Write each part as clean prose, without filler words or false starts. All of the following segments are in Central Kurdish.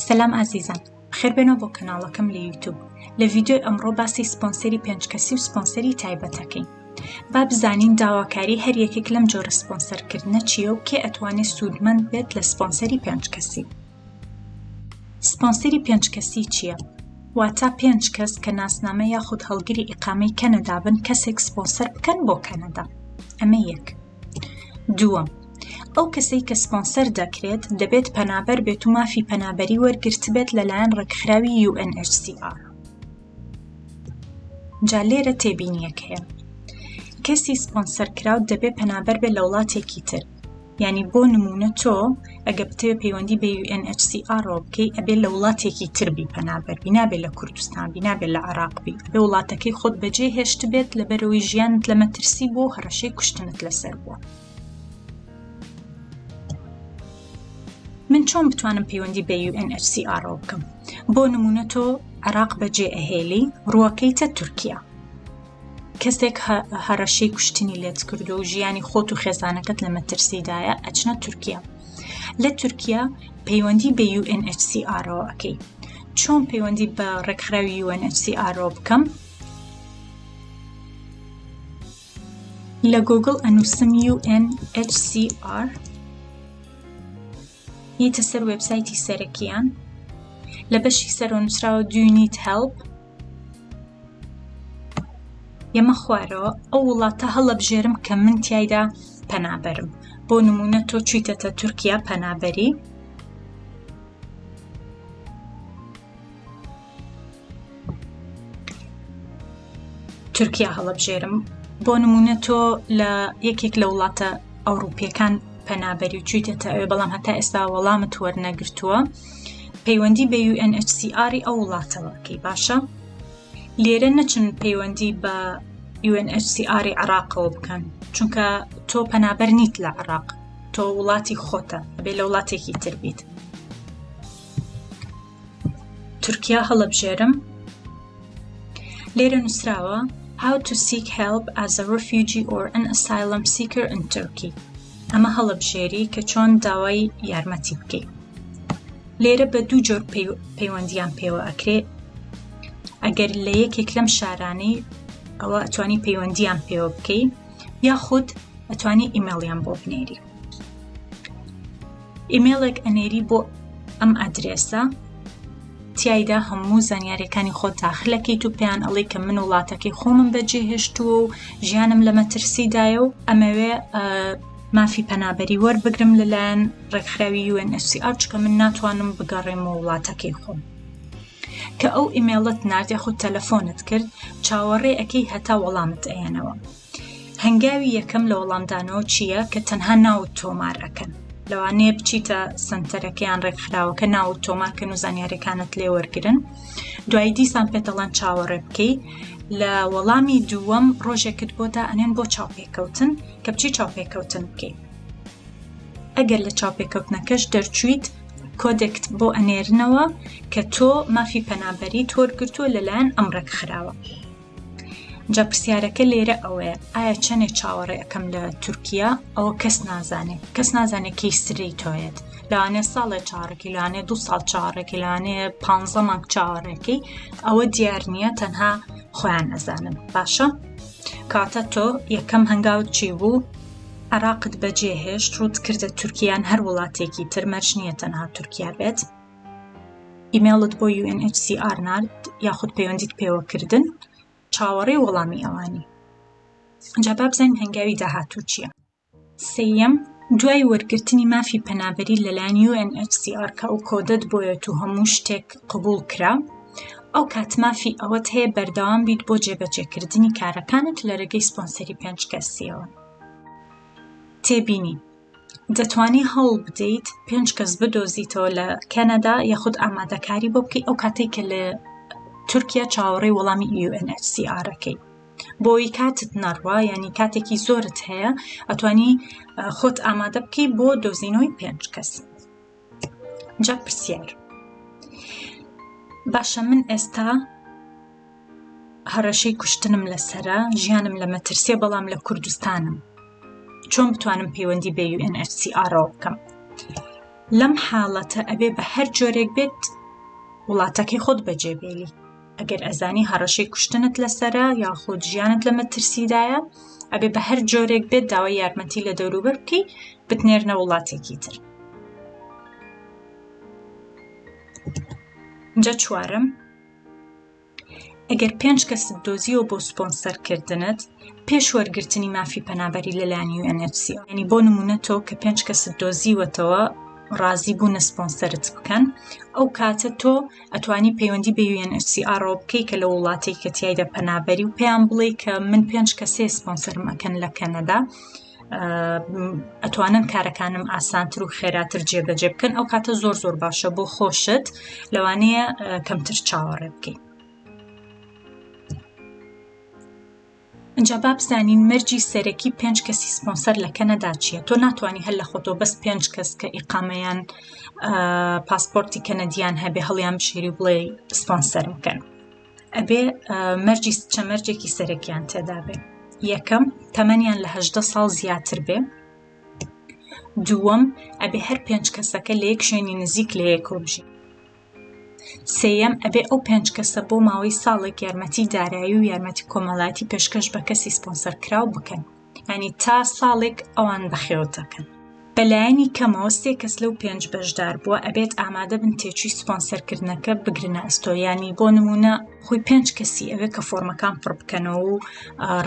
سەلام ئازیزان بەخێربێنەوە بۆ کەناڵەکەم لە یوتوب لە ڤیدیۆی ئەمڕۆ باسی سپۆنسەری پێنج کەسی و سپۆنسەری تایبەتەکەین با بزانین داواکاری هەر یەکێک لەم جۆرە سپۆنسەرکردنە چییە و کێ ئەتوانێت سوودمەند بێت لە سپۆنسەری پێنج کەسی سپۆنسەری پێنج کەسی چییە؟ واتا پێنج کەس کە ناسنامە یاخود هەڵگری ئیقامەی کەنەدا بن کەسێک سپۆنسەر بکەن بۆ کەنەدا ئەمە یەک دووەم، ئەو کەسەی کە سپۆنسەر دەکرێت دەبێت پەنابەر بێت و مافی پەنابەری وەرگرتبێت لەلایەن ڕێکخراوی UNHCR. جا لێرە تێبینیەک هەیە. کەسی سپۆنسەرکراو دەبێ پەنابەر بێت لە وڵاتێکی تر. یانی بۆ نمونە تۆ ئەگە بتەوێ پەیوەندی بە UNHCR ەوە بکەی ئەبێ لە وڵاتێکی تر بی پەنابەر بی نابێ لە کوردستان بی نابێ لە عێراق بی ئەبێ وڵاتەکەی خۆت بەجێ هێشتبێت لەبەرەوەی ژیانت لە مەترسی بووە و هەڕەشەی کوشتنت لەسەر بووە. من چۆن بتوانم پەیوەندی بە UNHCR ەوە بکەم؟ بۆ نمونە تۆ عێراق بەجێ ئەهێلی ڕووەکەیتە تورکیا. کەسێک هەڕەشەی کوشتنی لێت کردو و ژیانی خۆت و خێزانەکەت لە مەترسیدایە ئەچنە تورکیا لە تورکیا پەیوەندی بە UNHCR ەوە ئەکەی چۆن پەیوەندی بە ڕێکخراوی UNHCR ەوە بکەم لە گوگڵ ئەنووسم UNHCR یتە سەر وێبسایتی سەرەکیان لە بەشی سەرەوە نووسراوە Do you need help یەمە خوارەوە ئەو وڵاتە هەڵەبژێرم کە من تایدا پەنابەرم بۆ نمونە تۆ چیتەتە تورکیا پەنابەری تورکیا هەڵەبژێرم بۆ نمونە تۆ لە یەکێک لە وڵاتە ئەوروپیەکان پەنابەری و چویتەتە ئەوێ بەڵام هەتا ئێستا وەڵامت وەرنەگرتووە پەیوەندی بە UNHCR ئەو وڵاتەوە کەی باشە لێرە نەچن پەیوەندی بە UNHCR عراقەوە بکەن چونکە تۆ پەنابەر نیت لە عراق تۆ وڵاتی خۆتە ئەبێ لە وڵاتێکی تر بیت تورکیا هەڵەبژێرم لێرە نووسراوە How to seek help as a refugee or an asylum seeker in Turkey ئەمە هەڵەبژێری کە چۆن داوای یارمەتی بکەیت لێرە بە دوو جۆر پەیوەندیان پێوە ئەکرێ ئەگەر لە یەکێک لەم شارانەی ئەوە ئەتوانی پەیوەندیان پێوە بکەی یاخود ئەتوانی ئیمێڵیان بۆ بنێری ئیمێڵێک ئەنێری بۆ ئەم ئەدرێسە تیایدا هەموو زانیاریەکانی خۆت داخلەکەیت و پێیان ئەڵێی کە من وڵاتەکەی خۆمم بەجێهێشتووە و ژیانم لە مەترسیدایە و ئەمەوێ مافی پەنابەری وەربگرم لەلایەن ڕێکخراوی UNHCR چکە من ناتوانم بگەڕێمەوە وڵاتەکەی خۆم. کە ئەو ئیمێڵت نارد یاخود تەلەفۆنت کرد چاوەڕێ ئەکەی هەتا وەڵامت ئەیەنەوە. هەنگاوی یەکەم لە وەڵامدانەوە چییە کە تەنها ناوت تۆمار ئەکەن لەوانەیە بچیتە سنتەرەکەیان ڕێکخراوەکە ناوت تۆمارکەن و زانیاریەکانت لێ وەرگن دوایی دیسان پێتەڵەن چاوەڕێ بکەی لە وەڵامی دووەم ڕۆژێکت بۆ دائەنێن بۆ چاوپێکەوتن کە بچی چاوپێکەوتن بکەیت ئەگەر لە چاوپێکەوتنەکەش دەرچوویت کۆدێکت بۆ ئەنێرنەوە کە تۆ مافی پەنابەریت وەرگرتووە لەلایەن ئەم ڕێکخراوە جا پرسیارەکە لێرە ئەوەیە ئایا چەنێ چاوەڕێ ئەکەم لە تورکیا ئەوە کەس نازانێ کەس نازانێ کەی سرەی تۆیەت لەوانەیە ساڵێ چاڕێکی لەوانەیە دو ساڵ چاڕێکی لەوانەیە پ مانگ چاوەڕێکەی ئەوە دیار نییە تەنها خۆیان ئەزانن باشە کاتە تۆ یەکەم هەنگاو چی بوو عراقت بەجێهێشت ڕوت کردە تورکیان هەر وڵاتێکی تر مەرج نییە تەنها تورکیا بێت ئیمێڵت بۆ UNHCR نارد یاخود پەیوەندیت پێوە کردن چاوەڕێی وەڵامی ئەوانی جا با بزانین هەنگاوی داهاتوو چییە سێیەم دوای وەرگرتنی مافی پەنابەری لەلایەن UNHCR کە ئەو کۆدەت بۆیەت و هەموو شتێک قبوڵ کرا ئەو کات مافی ئەوەت هەیە بەردەوام بیت بۆ جێبەجێکردنی کارەکانت لە رێگەی سپۆنسەری پێنج کەسیەوە تێبینی دەتوانی هەوڵ بدەیت پێنج کەس بدۆزیتەوە لە کەنەدا یاخود ئامادەکاری بۆ بکەی ئەو کاتێک کە لە تورکیا چاوەڕێی وەڵامی UNHCR ەکەی بۆی کاتت نەڕوا ینی کاتێکی زۆرت هەیە ئەتوانی خۆت ئامادە بکەی بۆ دۆزینەوەی پێنج کەس جا پرسیار باشە من ئێستا هەڕەشەی کوشتنم لەسەرە ژیانم لە مەترسیە بەڵام لە کوردستانم چۆن بتوانم پەیوەندی بە UNHCR ەوە بکەم؟ لەم حاڵەتە ئەبێ بە هەر جۆرێک بێت وڵاتەکەی خۆت بەجێ بێلی ئەگەر ئەزانی هەڕەشەی کوشتنت لەسرە یاخود ژیانت لە مەترسیدایە ئەبێ بە هەر جۆرێک بێت داوای یارمەتی لە دەوروبەر بکەی بتنێرنە وڵاتێکی تر. جا چوارەم ئەگەر پێنج کەست دۆزیەوە بۆ سپۆنسەرکردنت پێش وەرگرتنی مافی پەنابەری لەلایەن UNHCR ینی بۆ نمونە تۆ کە پێنج کەست دۆزیوەتەوە ڕازی بوونە سپۆنسەرت بکەن ئەو کاتە تۆ ئەتوانی پەیوەندی بە UNHCR بکەی کە لە وڵاتێک کە تیایدا پەنابەری و پێیان بڵێ کە من پێنج کەسێ سپۆنسەرم ئەکەن لە کەنەدا ئەتوانن کارەکانم ئاسانتر و خێراتر جێبەجێ بکەن ئەو کاتە زۆر زۆر باشە بۆ خۆشت لەوانەیە کەمتر چاوەڕێ بکەیت ئینجا با بزانین مەرجی سەرەکی پێنج کەسی سپۆنسەر لە کەنەدا چییە تۆ ناتوانانی هەر لە خۆتۆ بەس پێنج کەس کە ئیقامەیان پاسپۆرتی کەنەدیان هەبێ هەڵیان بشێری بڵێ سپۆنسەر بکەن ئەبێ مەرجی چە مەرجێکی سەرەکیان تێدا بێ یەکەم تەمەنیان لە هەژدە ساڵ زیاتر بێ دووەم ئەبێ هەر پێنج کەسەکە لە یەک شوێنی نزیک لە یەکەوە بژین سێیەم ئەبێ ئەو پێنج کەسە بۆ ماوەی ساڵێک یارمەتی دارایی و یارمەتی کۆمەڵایەتی پێشکەش بە کەسی سپۆنسەرکراو بکەن ینی تا ساڵێک ئەوان بەخێوت دەکەن. بەلایەنی کەمەوە سێ کەس لەو پێنج بەشداربووە ئەبێت ئامادە بن تێچووی سپۆنسەرکردنەکە بگرنە ئەستۆ یانی بۆ نموونە خۆی پێنج کەسی ئەوێ کە فۆرمەکان پڕ بکەنەوە و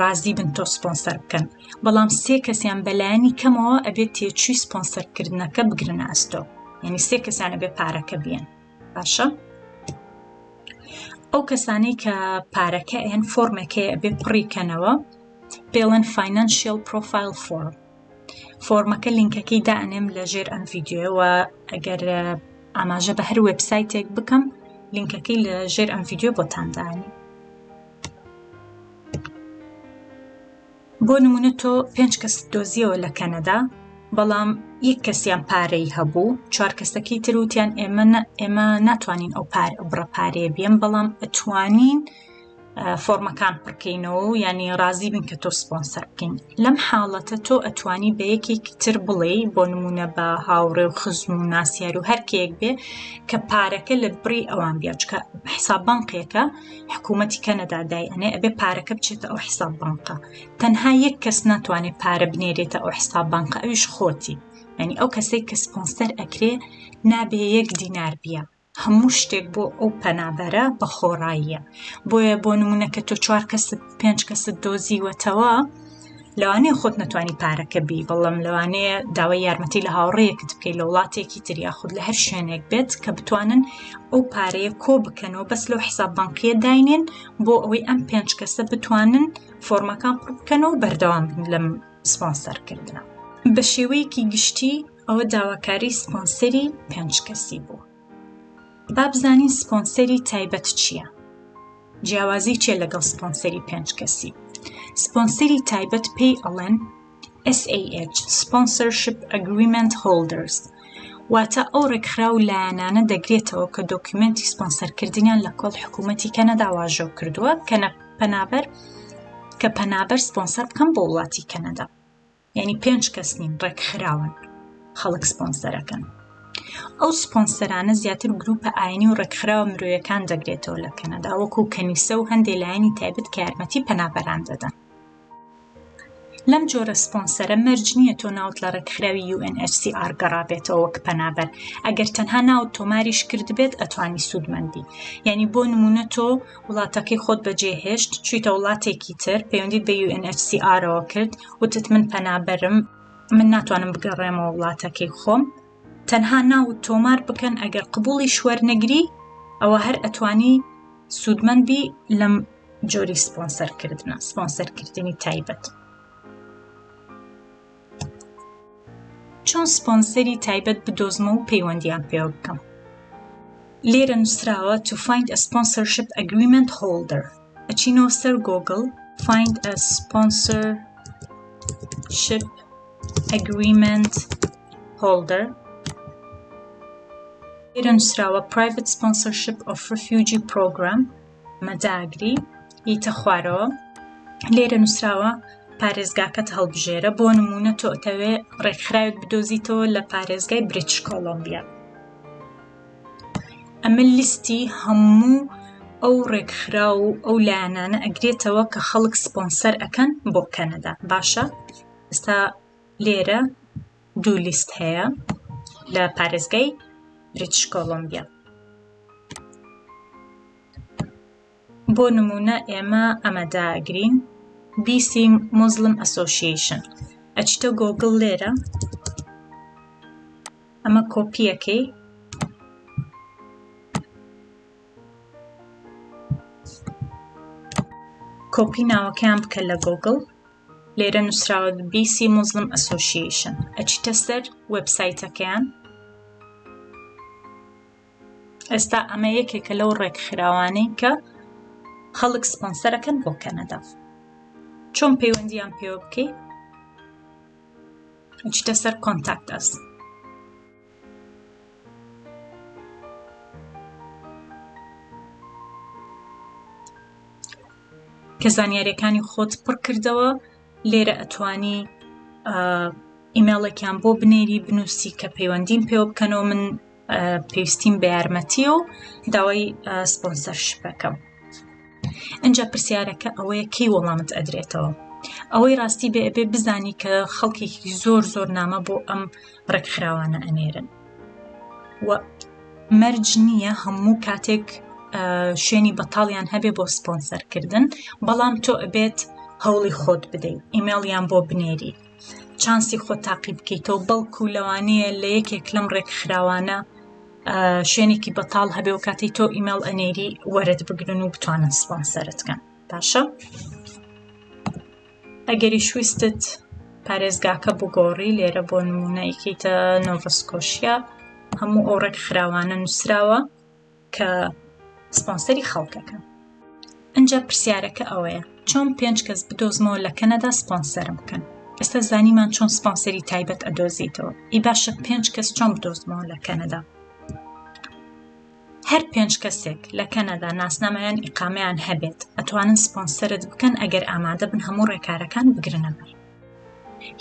ڕازی بن تۆ سپۆنسەر بکەن بەڵام سێ کەسیان بەلایەنی کەمەوە ئەبێت تێچووی سپۆنسەرکردنەکە بگرنە ئەستۆ یعنی سێ کەسیان ئەبێ پارەکە بیەن باشە ئەو کەسانەی کە پارەکە ئەیەن فۆرمێک هەیە ئەبێ پڕی کەنەوە پێڵێن Financial Profile Form فۆرمەکە لینکەکەی دائەنێم لە ژێر ئەم ڤیدیۆوە ئەگەر ئاماژە بە هەر وێبسایتێک بکەم لینکەکەی لە ژێر ئەم ڤیدیۆ بۆتان دانێم بۆ نمونە تۆ پێنج کەس دۆزیەوە لە کەنەدا بەڵام یەک کەسیان پارەی هەبوو چوار کەسەکەی تر وتیان ئێمە ئێمە ناتوانین ئەو پار بڕە پارەیە بیەم بەڵام ئەتوانین فۆرمەکان پڕکەینەوە و ینی ڕازی بن کە تۆ سپۆنسەر بکەین لەم حاڵەتە تۆ ئەتوانی بە یەکێکی تر بڵێ بۆ نمونە بە هاوڕێ و خزم و ناسیار و هەرکێک بێ کە پارەکە لە بڕی ئەوان بیا چکە حساب بانقێکە حکوومەتی کەنەدا دای ئەنێ ئەبێ پارەکە بچێتە ئەو حساب بانقە تەنها یەک کەس ناتوانێت پارە بنێرێتە ئەو حساب بانقە ئەویش خۆتی یعنی ئەو کەسێک کە سپۆنسەر ئەکرێ نابێ یەک دینار بیە هەموو شتێک بۆ ئەو پەنابەرە بە خۆڕاییە بۆیە بۆ نمونە کە تۆ چوار کەست پێنج کەست دۆزیوەتەوە لەوانەیە خۆت نەتوانی پارەکە بی بەڵام لەوانەیە داوای یارمەتی لە هاوڕێیەکت بکەیت لە وڵاتێکی تر یاخود لە هەر شوێنێک بێت کە بتوانن ئەو پارەیە کۆ بکەنەوە بەس لەو حیساب بانقیە داینێن بۆ ئەوەی ئەم پێنج کەسە بتوانن فۆرمەکان پڕ بکەنەوە بەردەوام بن لەم سپۆنسەرکردنە. بە شێوەیەکی گشتی ئەوە داواکاری سپۆنسەری پێنج کەسی بوو. با بزانین سپۆنسەری تایبەت چییە؟ جیاوازی چییە لەگەڵ سپۆنسەری پێنج کەسی؟ سپۆنسەری تایبەت پێی ئەڵێن SAH Sponsorship Agreement Holders واتە ئەو ڕێکخراو و لایەنانە دەگرێتەوە کە دۆکیومێنتی سپۆنسەرکردنیان لە کۆڵ حکوومەتی کەنەدا واژۆ کردووە کە پەنابەر کە پەنابەر سپۆنسەر بکەن بۆ وڵاتی کەنەدا. یعنی پێنج کەس نین ڕێکخراون خەڵک سپۆنسەرەکەن ئەو سپۆنسەرانە زیاتر گروپە ئاینی و ڕێکخراوە مرۆیەکان دەگرێتەوە لە کەنەدا وەکو کەنیسە و هەندێک لایەنی تایبەت کە یارمەتی پەنابەران دەدەن لەم جۆرە سپۆنسەرە مەرج نییە تۆ ناوت لە ڕێکخراوی UNHCR گەڕابێتەوە وەک پەنابەر ئەگەر تەنها ناوت تۆماریش کردبێت ئەتوانی سوودمەندی یعنی بۆ نمونە تۆ وڵاتەکەی خۆت بەجێهێشت چویتە وڵاتێکی تر پەیوەندیت بە UNHCR ەوە کرد وتت من پەنابەرم من ناتوانم بگەڕێمەوە وڵاتەکەی خۆم تەنها ناوت تۆمار بکەن ئەگەر قبوڵیش وەرنەگری ئەوە هەر ئەتوانی سوودمەند بی لەم جۆری سپۆنسەرکردنە سپۆنسەرکردنی تایبەت. چۆن سپۆنسەری تایبەت بدۆزمەوە و پەیوەندیان پێوە بکەم؟ لێرە نووسراوە to find a sponsorship agreement holder ئەچینەوە سەر گۆگڵ find a sponsorship agreement holder لێرە نووسراوە private sponsorship of refugee program مەداگری یتە خوارەوە لێرە نووسراوە. پارێزگاکەت هەڵبژێرە بۆ نمونە تۆ ئەتەوێ ڕێکخراوێک بدۆزیتەوە لە پارێزگای بریتش کۆلۆمبیا ئەمە لیستی هەموو ئەو ڕێکخراو و ئەو لایەنانە ئەگرێتەوە کە خەڵک سپۆنسەر ئەکەن بۆ کەنەدا باشە ئێستا لێرە دوو لیست هەیە لە پارێزگای بریتش کۆلۆمبیا بۆ نموونە ئێمە ئەمە داگرین BC Muslim Association ئەچیتە گۆگڵ لێرە ئەمە کۆپیەکەی کۆپی ناوەکەیان بکە لە گۆگڵ لێرە نووسراوە BC Muslim Association ئەچیتە سەر وێبسایتەکەیان ئێستا ئەمە یەکێکە لەو ڕێکخراوانەی کە خەڵک سپۆنسەرەکەن بۆ کەنەدا چۆن پەیوەندیان پێوە بکەی ئەچیتە سەر contact us کە زانیاریەکانی خۆت پڕ کردەوە لێرە ئەتوانی ئیمێڵێکیان بۆ بنێری بنووسی کە پەیوەندیم پێوە بکەنەوە من پێویستیم بە یارمەتیە و داوای sponsorship ەکەم ئەجا پرسیارەکە ئەوەیە کەی وەڵامت ئەدرێتەوە ئەوەی ڕاستی بێ ئەبێ بزانی کە خەڵکێکی زۆر زۆر نامە بۆ ئەم ڕێکخراوانە ئەنێرن و مەرج نییە هەموو کاتێک شوێنی بەتاڵیان هەبێ بۆ سپۆنسەرکردن بەڵام تۆ ئەبێت هەوڵی خۆت بدەیت ئیمێڵیان بۆ بنێری چانسی خۆت تاقی بکەیتەوە بەڵکو لەوانەیە لە یەکێک لەم ڕێکخراوانە شوێنێکی بەتاڵ هەبێ و کاتی تۆ ئیمێڵ ئەنێری وەرت بگرن و بتوانن سپۆنسەرت کەن باشە ئەگەریش ویستت پارێزگاکە بگۆڕی لێرە بۆ نمونە ئیکەیتە نۆڤسکۆشیا هەموو ئەو ڕێکخراوانە نووسراوە کە سپۆنسەری خەڵکەکەن ئەجا پرسیارەکە ئەوەیە چۆن پێنج کەس بدۆزمەوە لە کەنەدا سپۆنسەرم بکەن ئێستا زانیمان چۆن سپۆنسەری تایبەت ئەدۆزیتەوە ئی باشە پێنج کەس چۆن بدۆزمەوە لە کەنەدا هەر پێنج کەسێک لە کەنەدا ناسنامەیان ئیقامەیان هەبێت ئەتوانن سپۆنسەرت بکەن ئەگەر ئامادە بن هەموو ڕێکارەکان بگرنە بەر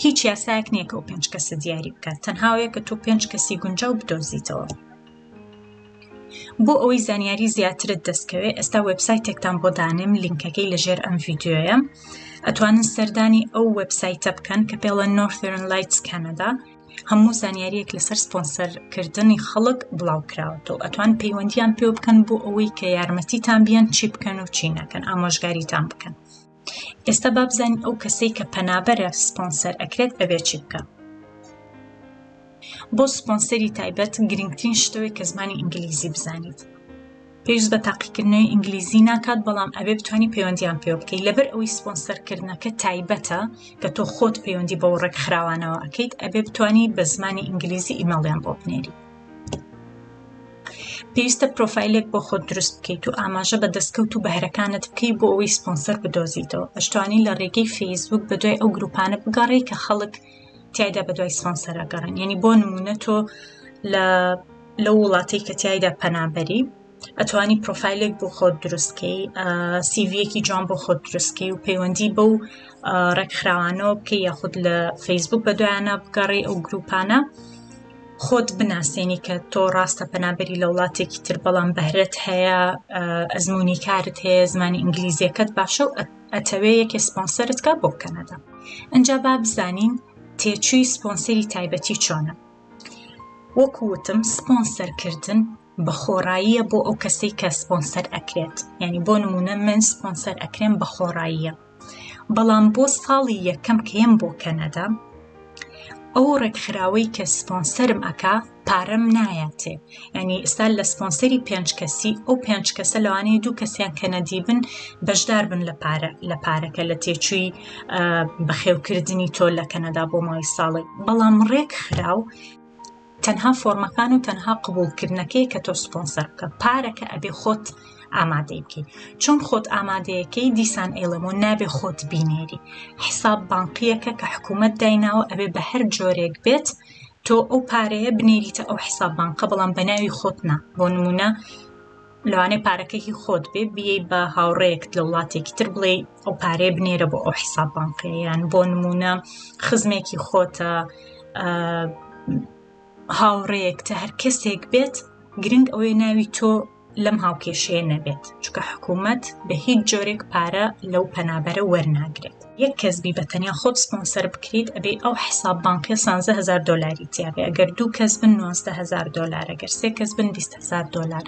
هیچ یاسایەک نییە کە ئەو پێنج کەسە دیاری بکات تەنها ئەوەیە کە تۆ پێنج کەسی گونجاو بدۆزیتەوە بۆ ئەوەی زانیاری زیاترت دەستکەوێت ئێستا وێبسایتێکتان بۆ دانێم لینکەکەی لەژێر ئەم ڤیدیۆیە ئەتوانن سەردانی ئەو وێبسایتە بکەن کە پێڵە Northern Lights Canada هەموو زانیاریەک لەسەر سپۆنسەرکردنی خەڵک بڵاو کراوەتەوە ئەتوان پەیوەندیان پێ بکەن بۆ ئەوەی کە یارمەتیتان بیان چی بکەن و چی نەکەن ئامۆژگاریتان بکەن ئێستا با بزانین ئەو کەسەی کە پەنابەرە سپۆنسەر ئەکرێت ئەبێ چی بکە بۆ سپۆنسەری تایبەت گرنگترین شتەوەی کە زمانی ئینگلیزی بزانیت پێویست بە تاقیکردنەوەی ئینگلیزی ناکات بەڵام ئەبێ بتوانی پەیوەندیان پێوە بکەیت لەبەر ئەوەی سپۆنسەرکردنەکە تایبەتە کە تۆ خۆت پەیوەندی بەو ڕێکخراوانەوە ئەکەیت ئەبێ بتوانی بە زمانی ئینگلیزی ئیمێڵیان بۆ بنێری پێویستە پرۆفایلێک بۆ خۆت دروست بکەیت و ئاماژە بە دەستکەوت و بەهرەکانت بکەیت بۆ ئەوەی سپۆنسەر بدۆزیتەوە ئەشتوانی لە ڕێگەی فەیسبوک بەدوای ئەو گروپانە بگەڕێی کە خەڵک تیایدا بەدوای سپۆنسەر ئەگەڕێن یعنی بۆ نمونە تۆ لە لەو وڵاتەی کە تیایدا پەنابەری ئەتوانی پرۆفایلێک بۆ خۆت دروستکەی سیڤیەکی جوان بۆ خۆت دروستکەی و پەیوەندی بەو ڕێکخراوانەوە بکەی یاخود لە فەیسبوک بە دوایانە بگەڕێی ئەو گروپانە خۆت بناسێنی کە تۆ ڕاستە پەنابەری لە وڵاتێکی تر بەڵام بەهرەت هەیە ئەزمموی کارت هەیە زمانی ئینگلیزیەکەت باشە و ئەتەوێ یەکێ سپۆنسەرت کا بۆ کەنەدا ئەجا با بزانین تێچووی سپۆنسەری تایبەتی چۆنە وەکو وتم سپۆنسەرکردن بە خۆڕاییە بۆ ئەو کەسەی کە سپۆنسەر ئەکرێت یعنی بۆ نمونە من سپۆنسەر ئەکرێم بە خۆڕاییە بەڵام بۆ ساڵی یەکەم کە یەم بۆ کەنەدا ئەو ڕێکخراوەی کە سپۆنسەرم ئەکا پارەم نایاتێ ینی ئێستا لە سپۆنسەری پێنج کەسی ئەو پێنج کەسە لەوانەیە دوو کەسیان کەنەدی بن بەشدار بن لە پارە لە پارەکە لە تێچووی بەخێوکردنی تۆ لە کەنەدا بۆ ماوەی ساڵێک بەڵام ڕێکخراو تەنها فۆرمەکان و تەنها قبوڵکردنەکەی کە تۆ سپۆنسەر بکە پارەکە ئەبێ خۆت ئامادەی بکەی چۆن خۆت ئامادەیەکەی دیسان ئەیڵێمەوە نابێ خۆت بینێری حساب بانقیەکە کە حکوومەت دایناوە ئەبێ بە هەر جۆرێک بێت تۆ ئەو پارەیە بنێریتە ئەو حساب بانقە بەڵام بە ناوی خۆت نا بۆ نمونە. لەوانەیە پارەکە هی خۆت بێ بیەی بە هاوڕێیەکت لە وڵاتێکی تر بڵێ ئەو پارەیە بنێرە بۆ ئەو حیساب بانقیە یان بۆ نمونە خزمێکی خۆتە هاوڕێیەکتە هەر کەسێک بێت گرنگ ئەوەیە ناوی تۆ لەم هاوکێشەیە نەبێت چونکە حکوومەت بە هیچ جۆرێک پارە لەو پەنابەرە وەرناگرێت یەک کەس بی بە تەنیا خۆت سپۆنسەر بکریت ئەبێ ئەو حساب بانقیە 13000 دۆلاری تیابێ ئەگەر دوو کەس بن 19000 دۆلار ئەگەر سێ کەس بن 20000 دۆلار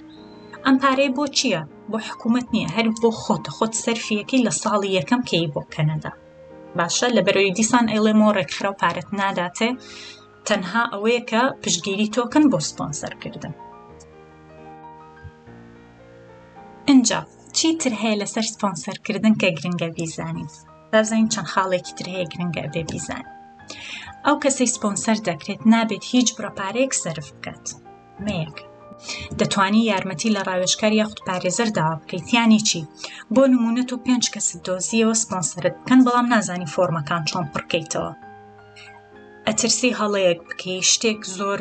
ئەم پارەیە بۆ چییە بۆ حکوومەت نییە هەر بۆ خۆتە خۆت سەرفیەکەی لە ساڵی یەکەم کەی بۆ کەنەدا باشە لەبەرەوەی دیسان ئەیڵێمەوە ڕێکخراو پارەت ناداتێ تەنها ئەوەیە کە پشتگیری تۆکەن بۆ سپۆنسەرکردن. ئینجا چی تر هەیە لەسەر سپۆنسەرکردن کە گرنگە بیزانین؟ با بزانین چەند خاڵێکی تر هەیە گرنگە ئەبێ بیزانین. ئەو کەسەی سپۆنسەر دەکرێت نابێت هیچ بڕە پارەیەک سەرف بکات. مەیەک. دەتوانی یارمەتی لە ڕاوێژکار یاخود پارێزەر داوا بکەیت یانی چی؟ بۆ نمونە تۆ پێنج کەست دۆزیەوە سپۆنسەرت بکەن بەڵام نازانی فۆرمەکان چۆن پڕکەیتەوە. ئەترسی هەڵەیەک بکەی شتێک زۆر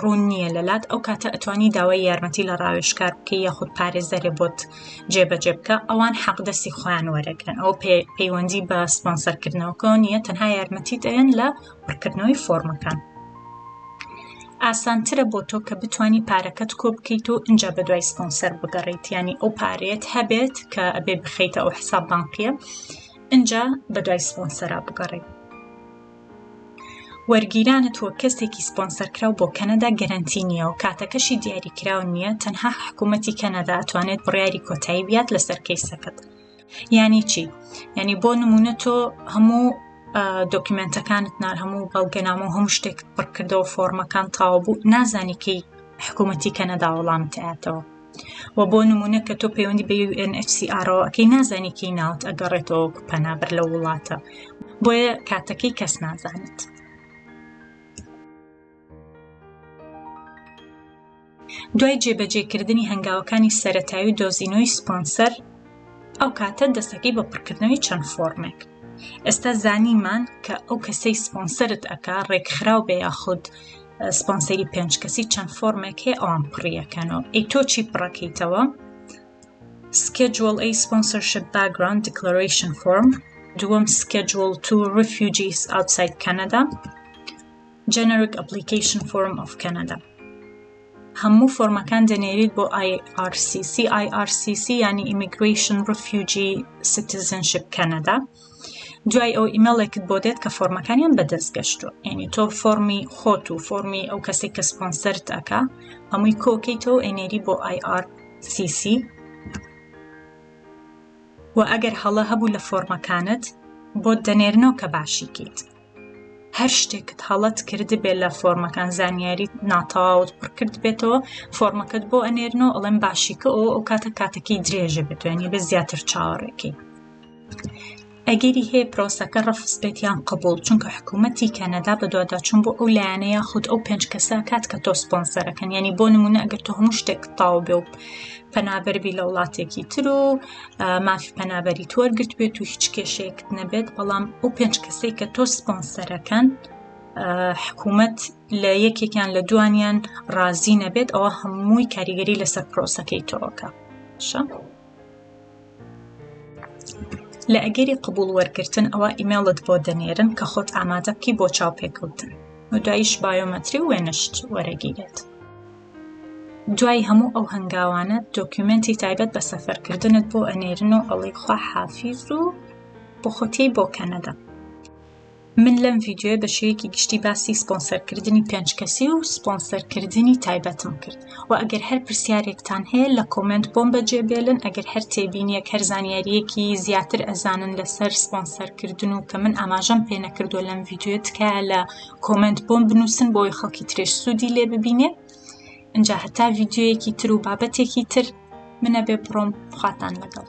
ڕوون نییە لەلات ئەو کاتە ئەتوانی داوای یارمەتی لە ڕاوێژکار بکەی یاخود پارێزەرێ بۆت جێبەجێ بکە ئەوان حەقدەستی خۆیان وەرەگرن ئەو پەیوەندی بە سپۆنسەرکردنەوەکەەوە نییە تەنها یارمەتیت ئەیەن لە پڕکردنەوەی فۆرمەکان ئاسانترە بۆ تۆ کە بتانی پارەکەت کۆ بکەیت و ئینجا بە دوای سپۆنسەر بگەڕیت ینی ئەو پارەیەت هەبێت کە ئەبێ بخەیتە ئەو حساب بانقیە ئینجا بە دوای سپۆنسەرا بگەڕێی. وەرگیرانت وەک کەسێکی سپۆنسەرکراو بۆ کەنەدا گەرەنتی نییە و کاتەکەشی دیاریکراو نییە، تەنها حکوومەتی کەنەدا ئەتوانێت بڕیاری کۆتایی بیات لەسەر کەیسەکەت. یانی چی؟ یانی بۆ نمونە تۆ هەموو دۆکیومێنتەکانت نار هەموو بەڵگەنامە و هەموو شتێک پڕکردەوە فۆرمەکان تاو بوو نازانی کەی حکوومەتی کەنەدا وەڵامت ئەیاتەوە. و بۆ نمونە کە تۆ پەیوەندی بە UNHCR ەوە ئەکەی نازانی کەی ناوت ئەگەڕێتەوە وەکو پەنابەر لەو وڵاتە بۆیە کاتەکەی کەس نازانێت. دوای جێبەجێکردنی هەنگاوەکانی سەرەتایی و دۆزینەوەی سپۆنسەر ئەو کاتە دەستەکەی بە پڕکردنەوەی چەند فۆرمێک ئێستا زانیمان کە ئەو کەسەی سپۆنسەرت ئەکا ڕێکخراو بێ یاخود سپۆنسەری پێنج کەسی چەند فۆرمێک هەیە ئەوان پڕیەکەنەوە ئەی تۆ چی پڕەکەیتەوە Schedule A Sponsorship Background Declaration Form دووەم Schedule 2 Refugees Outside Canada Generic Application Form of Canada هەموو فۆرمەکان دەنێریت بۆ IRCC IRCC یعنی Immigration Refugee Citizenship Canada دوای ئەو ئیمێڵێکت بۆ دێت کە فۆرمەکانیان بەدەست گەشتووە یعنی تۆ فۆرمی خۆت و فۆرمی ئەو کەسێک کە سپۆنسەرت ئەکا هەمووی کۆکەیتەوە ئەنێری بۆ IRCC و ئەگەر هەڵە هەبوو لە فۆرمەکانت بۆت دەنێرنەوە کە باشی کەیت هەر شتێکت هەڵەت کردبێ لە فۆرمەکان زانیاریت ناتەواوت پڕ کردبێتەوە فۆرمەکەت بۆ ئەنێرنەوە ئەڵێن باشیکە ئەو ئەو کاتە کاتەکەی درێژە بێت یانی بێ زیاتر چاوەڕێکەی ئەگەری هەیە پرۆسەکە ڕەفز بێت یان قبوڵ چونکە حکوومەتی کەنەدا بەدواداچوون بۆ ئەو لایەنە یاخود ئەو پێنج کەسە کات کە تۆ سپۆنسەرەکەن ینی بۆ نمونە ئەگەر تۆ هەموو شتێک تاو بێ و پەنابەربی لە وڵاتێکی تر و مافی پەنابەری وەرگرت بێت و هیچ کێشەیەکت نەبێت بەڵام ئەو پێنج کەسەی کە تۆ سپۆنسەرەکەن حکوومەت لە یەکێکیان لە دوانیان ڕازی نەبێت ئەوە هەمووی کاریگەری لەسەر پرۆسەکەی تۆکە شە لە ئەگەری قبوڵ وەرگرتن ئەوا ئیمێڵت بۆ دەنێرن کە خۆت ئامادە بکەی بۆ چاوپێکەوتن و دواییش بایۆمەتری و وێنەشت وەرەگیرێت. دوای هەموو ئەو هەنگاوانە دۆکیومێنتی تایبەت بە سەفەرکردنت بۆ ئەنێرن و ئەڵێی خوا حافیز و بۆ خۆتیی بۆ کەنەدا. من لەم ڤیدیۆیە بە شێوەیەکی گشتی باسی سپۆنسەرکردنی پێنج کەسی و سپۆنسەرکردنی تایبەتم کرد و ئەگەر هەر پرسیارێکتان هەیە لە کۆمێنت بۆم بەجێ بێلن ئەگەر هەر تێبینیەک هەر زانیاریەکی زیاتر ئەزانن لەسەر سپۆنسەرکردن و کە من ئاماژەم پێ نەکردووە لەم ڤیدیۆیە تکایە لە کۆمێنت بۆم بنووسن بۆی خەڵکی ترێش سوودی لێ ببینێ ئینجا هەتا ڤیدیۆیەکی تر و بابەتێکی تر منە بێ بڕۆم خواتان لەگەڵ.